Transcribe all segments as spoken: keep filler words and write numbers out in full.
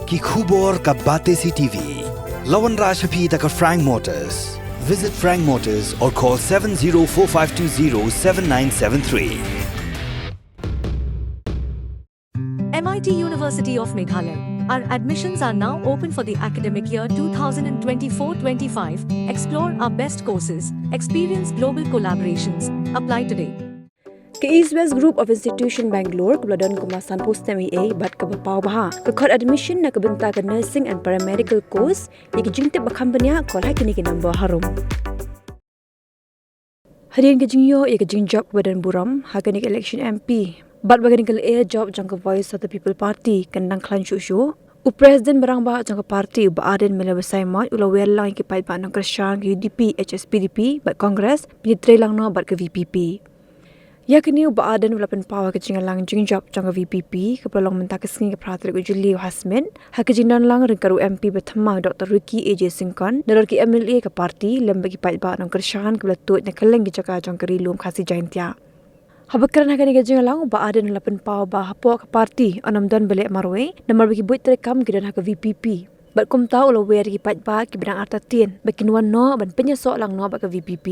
Ki khubor ka Batesi T V. La wanrah sha phi da ka Frank Motors. Visit Frank Motors or call seven zero four five two zero seven nine seven three. M I T University of Meghalaya. Our admissions are now open for the academic year two thousand twenty-four twenty-five. Explore our best courses, experience global collaborations. Apply today. Ka East West Group of Institution Bangalore kaba la don kumba sanphew snem eiei bad kaba paw bha ka khot admission na ka bynta ka nursing and paramedical course. Ïa ki jingtip ba kham bniah, call ha kine ki number harum. Hadien ka jingïoh ïa ka jingjop kaba don burom ha kane ka election M P bad ba kane ka lyer jop jong ka Voice of the People Party kan dang khlaiñ shuh shuh, u President ba rangbah jong ka party, u Bah Ardent Miller Basaiawmoit, u la wer lang ïa ki paidbah nongkyrshan ka U D P, H S P D P bad Congress, ban ïatrei lang noh bad ka V P P. Ïa kane u Bah Ardent u la pynpaw ha ka jingïalang jingjop jong ka V P P kaba la long mynta ka sngi, ka phra tarik u Jylliew, ha Smit, ha ka jingdon lang ryngkat u M P ba thymmai, Doctor Ricky A J Syngkon, nalor ki M L A ka party lem bad ki paidbah nongkyrshan kiba la tuid na kylleng ki jaka jong ka Ri Lum Khasi Jaiñtia. Haba kren ha kane ka jingïalang, u Bah Ardent u la pynpaw ba hapoh ka party yn ym don ba leh marwei, namar ba ki buit treikam ki don ha ka V P P. Bad kumta u la wer ïa ki paidbah kiba dang artatien ba kin wan noh ban pynïasoh lang noh bad ka V P P.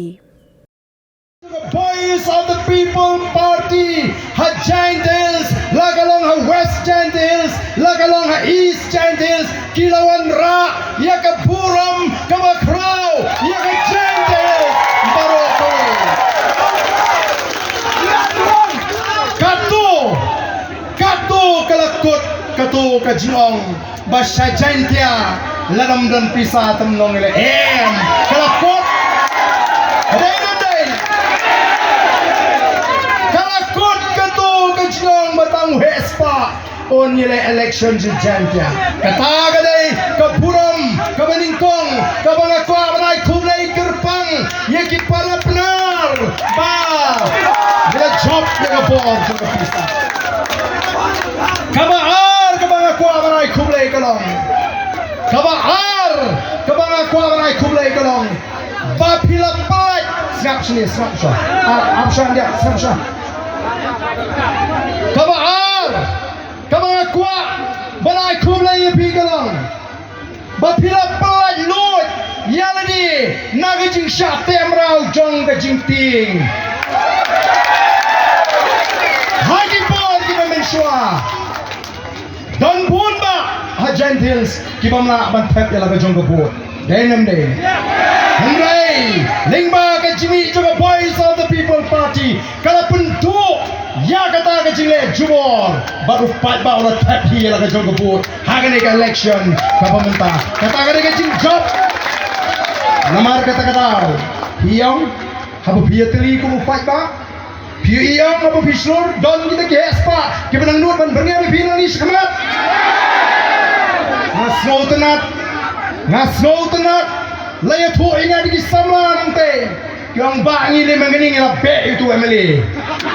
Voice of the People Party ha Jaintia Hills, la ka long ha West Jaintia Hills, la ka long ha East Jaintia Hills, ki la wanrah ïa ka burom kaba khraw ïa ka Jaintia Hills baroh kawei. Kato, kato ka la kut, kato ka jingong ba sha Jaintia lada ym don pisa te ym long ïa lade, em, ka la kut. Dei ne ym dei? Ka la kut kato ka jingong ba tang u heh spah un ïaleh election sha Jaintia. Kata ka dei ka burom kaba nyngkong kaba nga kwah ban ai khublei kyrpang ïa ki para Pnar ba ngi la jop ïa ka bor jong ka pisa. Kaba ar kaba nga kwah ban ai khublei ka long, kaba ar kaba nga kwah ban ai khublei ka long ba phi la pynlait. Sngap shane, sngap sha. Ah, ap sha, ap sha. Kaba ar kaba nga kwah ban ai khublei ïa phi ka long ba phi la pynlait luid ïa lade na ka jingshah teh mraw jong ka jingtieng ha ki por kiba mynshuwa. Don bun bah ha Jaintia Hills kiba ym lah ban thep ïa la ka jong ka vote. Dei ne ym dei? Hynrei lyngba ka jingmih jong ka Voice of the People Party ka la pynduh ïa kata ka jingleh jubor bad u paidbah u la thep hi ïa la ka jong ka vote ha kane ka election kaba mynta. Kata ka dei ka jingjop. Namar kata ka daw, phi ïoh, haba phi ïatylli kum u paidbah, phi ïoh, haba phi shlur, don kita ki heh spah kiba nang nud ban byrngem ïa phi nangne shakhmat. Nga sngewtynnat, nga sngewtynnat, la ïathuh ïa nga da ki samla nangtei. Ki ong ba ngi leh ma ngi, ngi la beh ïa utu u M L A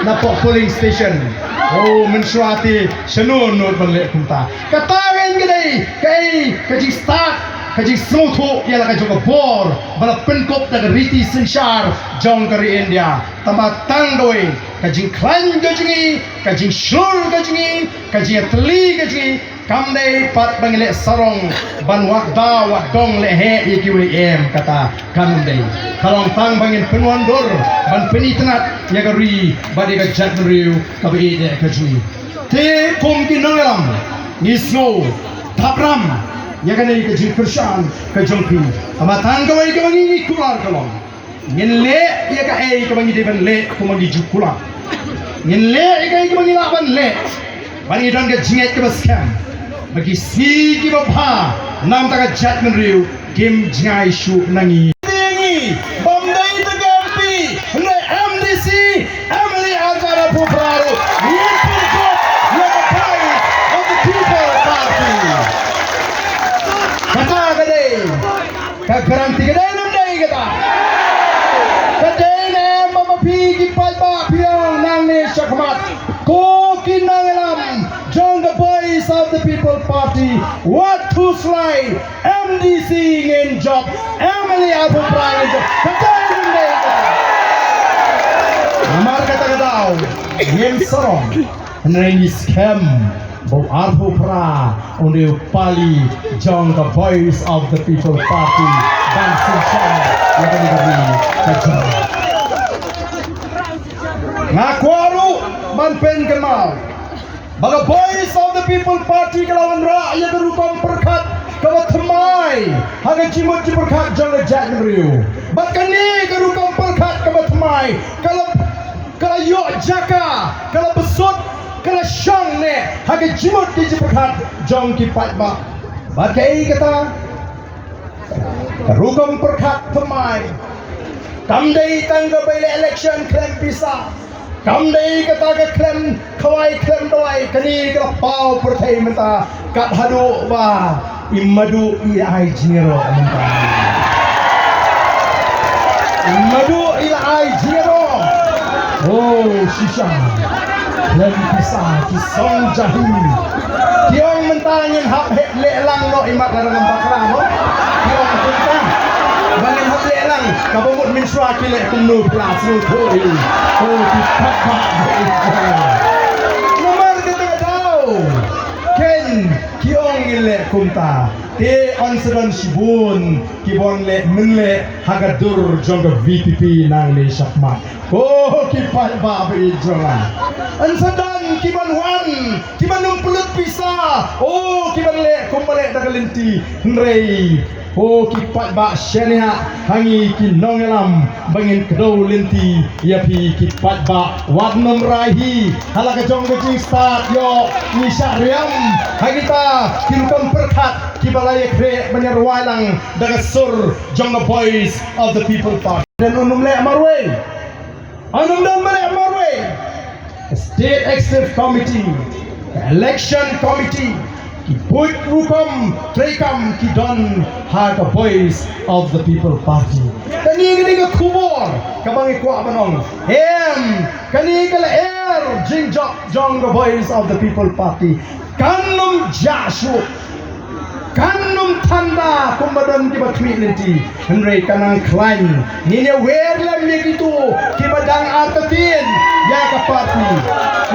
na poh polling station. Oh, mynshuwa te shano nud ban leh kumta. Kata ngan ka dei kaei ka jingstad, ka jingsngewthuh ïa la ka jong ka bor ba la pynkup da ka riti synshar jong ka ri India. Tangba tang dawei ka jingkhlaiñ ka jong ngi, ka jingshlur ka jong ngi, ka jingïatylli ka jong ngi, kam dei pat ba ngi leh sarong ban wad da wad dong leh heh ïa kiwei, em, kata kam dei. Ka long tang ba ngin pynwandur ban pynitynnad ïa ka ri bad ïa ka jaitbynriew kaba ïeit ka jong ngi. Te kum ki nongïalam ngi sngew thapram ïa kane ka jingkyrshan ka jong phi. Tangba tang kawei kaba ngi, ngi kular ka long, ngin leh ïa kaei kaba ngi dei ban leh kumba ngi ju kular. Ngin leh ïa kaei kaba ngi lah ban leh ba ngi don ka jingngeit kaba skhem ba ki sngi kiba bha na ka bynta ka jaitbynriew kim jngai shuh na ngi. Ngi bym dei tang ka M P, hynrei M D C, M L A arphew phra ruh ngin pynkup ïa ka Voice of the People Party. Kata ka dei ka guarantee, ka dei ne ym dei kata? Ka dei ne em ba ma phi ki paidbah phi ong nangne shakhmat, ko ki nongïalam jong ka Voice of the People Party, wat khuslai, M D C ngin jop, M L A arphew phra ngin jop. Ka dei ne ym dei kata? Namar kata ka daw ngin sarong, hynrei ngi skhem ba u arphew phra Une u pali jong ka Voice of the People Party ban synshar ïa kane ka ri ka jong. Nga kwah ruh ban pynkynmaw ba ka Voice of the People Party ka la wanrah ïa ka rukom pyrkhat kaba thymmai ha ka jingmut jingpyrkhat jong ka jaitbynriew. Bad kane ka rukom pyrkhat kaba thymmai ka la, ka la ïoh jaka, ka la bsut, ka la shong ne ha ka jingmut ka jingpyrkhat jong ki paidbah. Bad kaei kata, ka rukom pyrkhat thymmai kam dei tang ka by-election khlem pisa, kam dei kata ka khlem khawai khlem dawai. Kane ka la paw pyrthei mynta kat haduh ba i Madu i la ai jingïaroh mynta. I Madu i la ai jingïaroh. Oh, shisha. Khlem pisa ki song jahi. Ki ong mynta ngin hap heh leh lang noh, imat la dang bakla noh. Ki ong kumta ba ngin hap leh lang. Kaba mut mynshuwa ki leh kumno phi la sngewthuh hi. Oh, ki paidbah. Namar kata ka daw ken ki ong ngin leh kumta. Te yn sa don shibun ki ban leh mynleh ha ka dur jong ka V P P nangne shakhmat. Oh, ki paidbah ba ïeit jong nga. Yn sa don ki ban wan, ki ban ym pynlut pisa. Oh, ki ban leh kumba leh da ka lynti. Hynrei, oh, ki paidbah, shaniah ha ngi ki nongïalam ba ngin kdew lynti ïa phi ki paidbah. Wat nym rai hi ha la ka jong ka jingstad, ïoh ngi shah riam ha kita ki rukom pyrkhat kiba la ïakhreh ban ïarwai lang da ka sur jong ka Voice of the People Party. Don un ym leh marwei. Un ym don ba leh marwei. State Executive Committee, Election Committee, ki buit rukom treikam ki don ha ka Voice of the People Party. Kane ka dei ka khubor kaba ngi kwah ban ong. Em, kane ka lyer jingjop jong ka Voice of the People Party kan ym jah shuh, kan ym than da kumba don kiba khmih lynti. Hynrei kan nang khlaiñ. Ngin ïa wer lem ïa kito kiba dang artatien ïa ka party.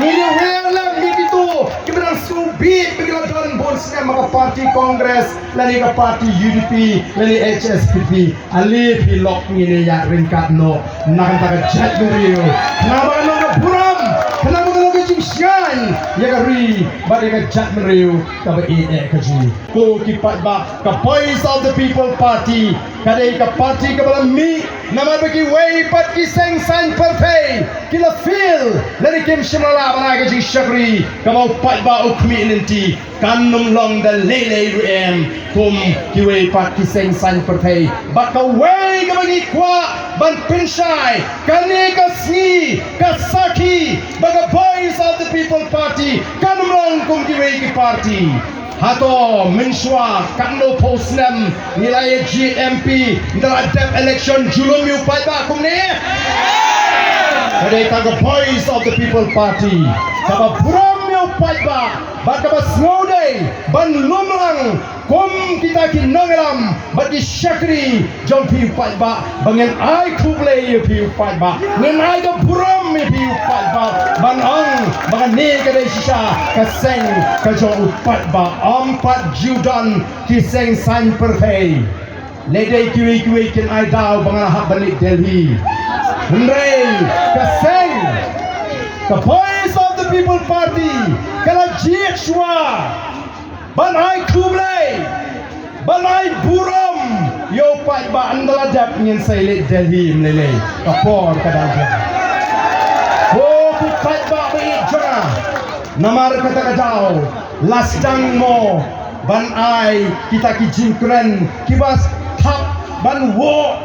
Ngin ïa wer lem ïa kito kiba dang sngewbit ba ki la don bun snem ha ka party Congress lane ka party U D P lane H S P D P. Ale phi lok, ngin ïa ryngkat noh na ka bynta ka jaitbynriew. Khnang ba kan long ka burom, khnang ba kan long ka jingshngaiñ ïa ka ri bad ïa ka jaitbynriew kaba ïeit eh ka jong ngi. Ko ki paidbah, ka Voice of the People Party ka dei ka party kaba la mih namar ba kiwei pat ki seng saiñ pyrthei ki la fail lane kim shym la lah ban ai ka jingshakri kaba u paidbah u khmih lynti. Kan ym long da lei lei ruh em kum kiwei pat ki seng saiñ pyrthei. Bad kawei kaba ngi kwah ban pynshai kane ka sngi ka sakhi ba ka Voice of the People Party kan ym long kum kiwei ki party. Hato mynshuwa katno phew snem ngi la ïa jied M P, ngi la dep election, ju lum ïa u paidbah kumne? Ka dei tang ka Voice of the People Party kaba burom ïa u paidbah bad kaba sngewdei ban lum lang kum kita ki nongïalam bad ki shakri jong phi u paidbah, ba ngin ai khublei ïa phi u paidbah, ngin ai ka burom ïa phi u paidbah, ban ong ba kane ka dei shisha ka seng ka jong u paidbah. Ym pat ju don ki seng saiñ pyrthei. Lehse dei kiwei kiwei kin ai daw ba nga la hap ban leit Delhi. Hynrei ka seng, ka Voice of the People Party ka la jied shuwa ban ai khublei, ban ai burom ïa u paidbah. Ynda la dep ngin sa ïaleit Delhi, ym lei lei, ka por ka dang jia. Ko ki paidbah ba ïeit jong nga, namar kata ka daw la sdang mo ban ai kita ki jingkren kiba thap ban woh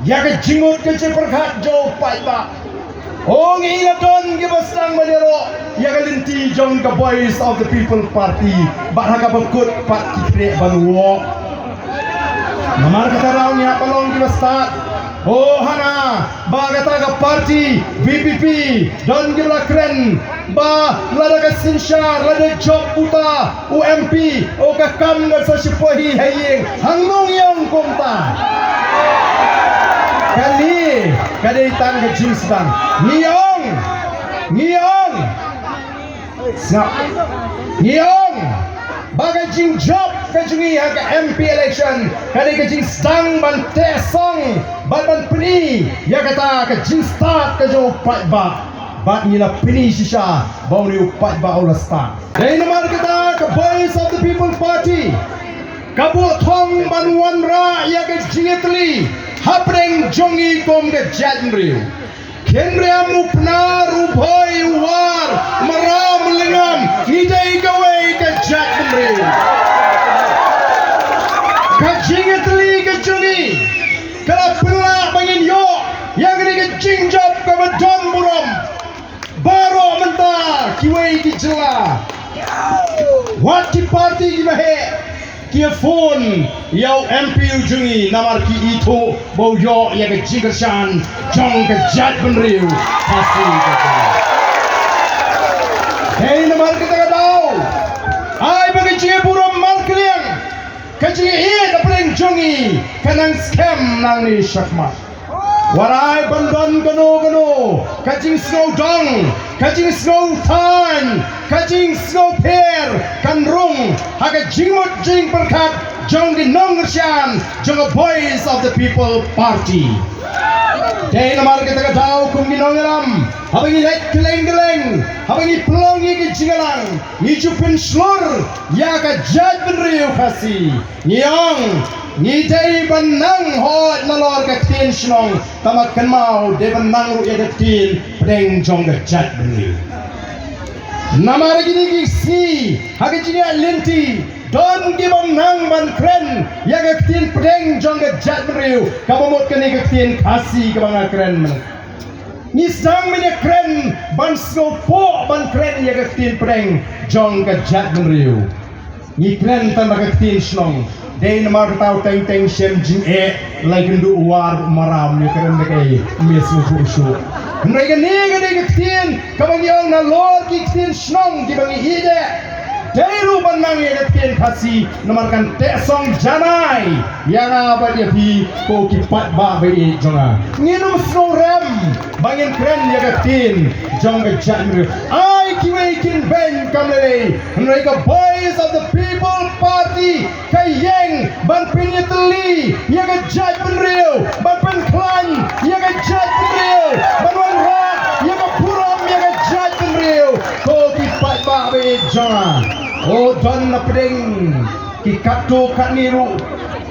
ïa ka jingmut ka jingpyrkhat jong u paidbah. Ong i la don kiba sdang ban ïaroh ïa ka lynti jong ka Voice of the People Party bad ha kaba kut pat ki treh ban woh. Namar kata daw ngi hap ban long kiba stad. Oh, hana ba kata ka party V P P don kiba la kren ba lada ka synshar, lada jop uta u M P, oh, ka kam ka sa shipor hi ha ïing. Hangno ngi ong kumta? Kane ka dei tang ka jingsdang. Ngi ong, ngi ong, sngap, ngi ong ba jingjop ka jong ngi ha ka M P election ka dei ka jingsdang ban teh song bad ban pyni ïa kata ka jingstad ka jong u paidbah. Bad ngi la pyni shisha ba une u paidbah u la stad. Dei namar kata ka Voice of the People Party ka buh thong ban wanrah ïa ka jingïatylli hapdeng jong ngi kum ka jaitbynriew. Khynriam, u Pnar, u Bhoi, u War, u Maram, u Lyngngam, ngi dei kawei ka jaitbynriew. Ka jingïatylli ka jong ngi ka la pynlah ba ngin ïoh ïa kane ka jingjop kaba don burom. Baroh mynta kiwei ki jylla, wat ki party kiba heh, ki ïa phone ïa u M P u jong ngi namar ki ithuh ba u ïoh ïa ka jingkyrshan jong ka jaitbynriew Khasi ka jong ngi. Hei, namar kata ka daw, ai ba ka jingburom markylliang, ka jingïeit hapdeng jong ngi ka nang skhem nangne shakhmat. Wat ai ban don kano kano ka jingsngewdong, ka jingsngewthaiñ, ka jingsngewpher kan rung ha ka jingmut jingpyrkhat jong ki nongkyrshan jong ka Voice of the People Party. Dei namar kata ka daw kum ki nongïalam, haba ngi leit kylleng kylleng, haba ngi pynlong ïa ki jingïalang, ngi ju pynshlur ïa ka jaitbynriew Khasi. Ngi ong, ngi dei ban nang hooid nalor ka ktien shnong, tangba kynmaw dei ban nang ruh ïa ka ktien pdeng jong ka jaitbynriew. Namar kine ki sngi ha ka jingïaid lynti don ki bym nang ban kren ïa ka ktien pdeng jong ka jaitbynriew, kaba mut kane ka ktien Khasi kaba nga kren mynne. Ngi sdang mynne kren ban sngewpoh ban kren ïa ka ktien pdeng jong ka jaitbynriew. Ngi kren tang da ka ktien shnong. Dei namar kata u teng teng shem jingeh, la ïakynduh u War u Maram, ngi kren da kaei, me sngewthuh shuh. Hynrei kane ka dei ka ktien kaba ngi ong nalor ki ktien shnong kiba ngi ïeit eh. Dei ruh ban nang ïa ka ktien Khasi namar kan teh song janai ïa nga bad ïa phi ko ki paidbah ba ïeit jong nga. Ngin ym sngewrem ba ngin kren ïa ka ktien jong ka jaitbynriew. Ai kiwei kin beiñ kam lei lei, hynrei ka Voice of the People Party ka ïeng ban pynïatylli ïa ka jaitbynriew, ban pynkhlaiñ ïa ka jaitbynriew, ban wanrah ïa ka burom ïa ka jaitbynriew. Ko ki paidbah ba ïeit jong nga, o don na pdeng ki katto katne ruh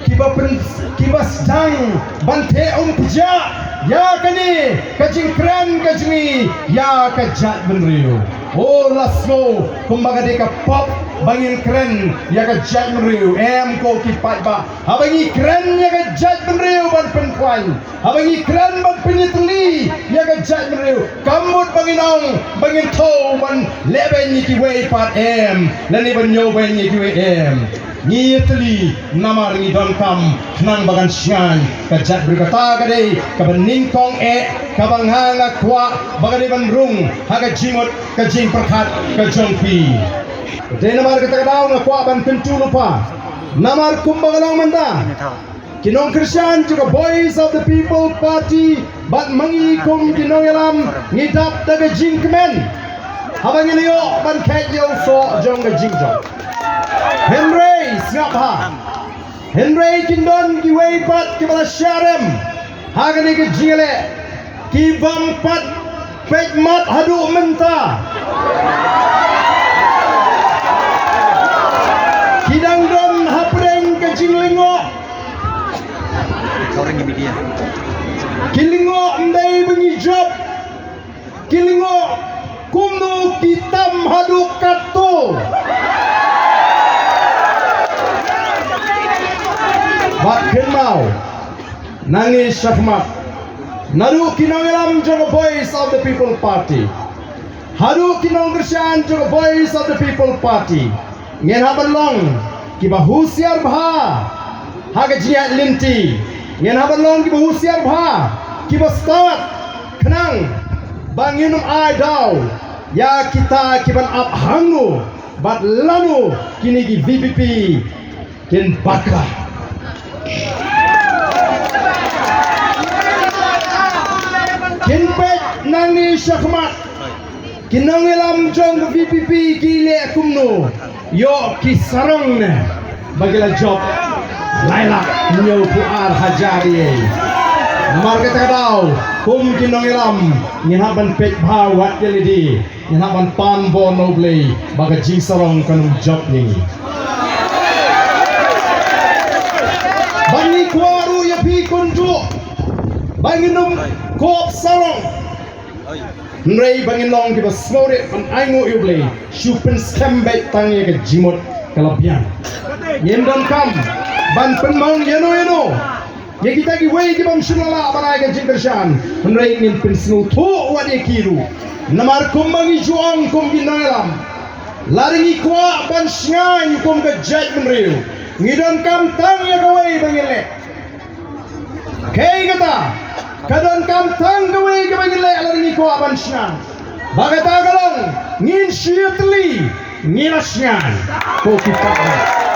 kiba pyn, kiba sdang ban theh umpjah ïa kane ka jingkren ka jong ngi ïa ka jaitbynriew. O, la sngew kumba ka dei ka pop ba ngin kren ïa ka jaitbynriew. Em ko ki paidbah, haba ngi kren ïa ka jaitbynriew ban pynkhlaiñ, haba ngi kren ban pynïatylli ïa ka jaitbynriew, kam mut ba ngin ong ba ngin thew ban leh beiñ ïa kiwei pat, em, lane ban ñiew beiñ ïa kiwei, em. Ngi ïatylli namar ngi donkam khnang ba kan shngaiñ ka jaitbynriew. Kata ka dei kaba nyngkong eh kaba nga nga kwah ba ka dei ban rung ha ka jingmut ka jingpyrkhat ka jong phi. Dei namar kata ka daw nga kwah ban kyntu lypa namar kumba ka long mynta, ki nongkyrshan jong ka Voice of the People Party bad ma ngi kum ki nongïalam ngi dap da ka jingkmen haba ngi la ïoh ban kheit ïa u soh jong ka jingjop. Hynrei sngap bha, hynrei kin don kiwei pat kiba la shah rem ha kane ka jingïaleh, ki bym pat peit mat haduh mynta. Ki dang don hapdeng ka jinglyngngoh. Ki lyngngoh ym dei ba ngi jop. Ki lyngngoh kumno ki tam haduh katto. Bad kynmaw, nangne shakhmat, naduh ki nongïalam jong ka Voice of the People Party haduh ki nongkyrshan jong ka Voice of the People Party, ngin hap ban long kiba husiar bha ha ka jingïaid lynti. Ngin hap ban long kiba husiar bha, kiba stad, khnang ba ngin ym ai daw ïa kita kiban ap hangno bad lano kine ki V P P kin bakla. Kin peit nangne shakhmat, ki nongïalam jong ka V P P ki leh kumno. Ïoh ki sarong ne ba ki la jop lai lak hynñiew phew ar hajar ïa. Namar kata ka daw kum ki nongïalam ngin hap ban peit bha wat ïa lade, ngin hap ban pan bor na U Blei ba ka jingsarong kan ym jop ïa ngi. Ba ngi kwah ruh ïa phi kynduh ba ngin ym kop sarong. Hynrei ba ngin long kiba sngewrit ban ainguh ïa U Blei, shu pynskhem beit tang ïa ka jingmut ka la biang. Ngim donkam ban pynmong ïano ïano ïa kita kiwei ki bym shym la lah ban ai ka jingkyrshan. Hynrei ngin pynsngewthuh wat ïa ki ruh. Namar kumba ngi ju ong kum ki nongïalam, lada ngi kwah ban shngaiñ kum ka jaitbynriew, ngi donkam tang ïa kawei ba ngin leh. Kaei kata, ka donkam tang kawei kaba ngin leh lada ngi kwah ban shngaiñ. Ba kata ka long, ngin shu ïatylli, ngi la shngaiñ. Ko ki paidbah.